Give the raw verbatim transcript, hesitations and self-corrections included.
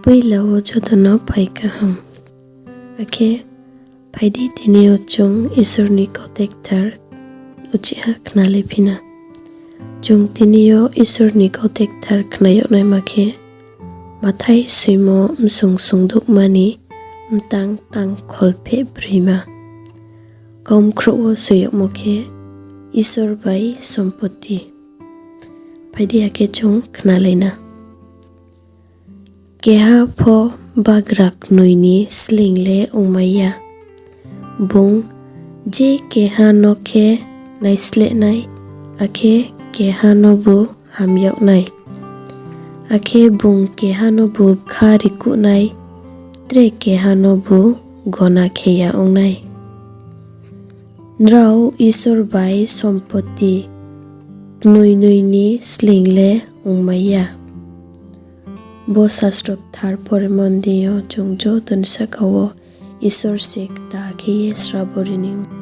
Poila wo joto no phai kaham. Akhe phai di, tini yo chung Isor ni kautma kthar uchih ha khnalaiphi na. Chung tini yo Isor ni kautma kthar khna yag naima khe, Mathai soimo bsung sungdouhma ni mtang tang kholpheh broima. Kaumkhrouh wo soi yagmo khe, Isor bai sompoti. Phai di, akhe chung khnalai na. Keha pho bagra knoi ni sleing le ongmai ya. Bung je keha no khe naisleh nai, akhe keha nobu ham yag nai. Akhe bung keha nobu bkha rikuh nai, tre keha nobu gona khe ya ong nai. Nrao Isor bai sompoti knoinoi ni sleing le ongmai ya. Bo sastro kthar poremo ni deing yo chung joto ni sahka wo Isor se kta khe ye srabo ri ni ong.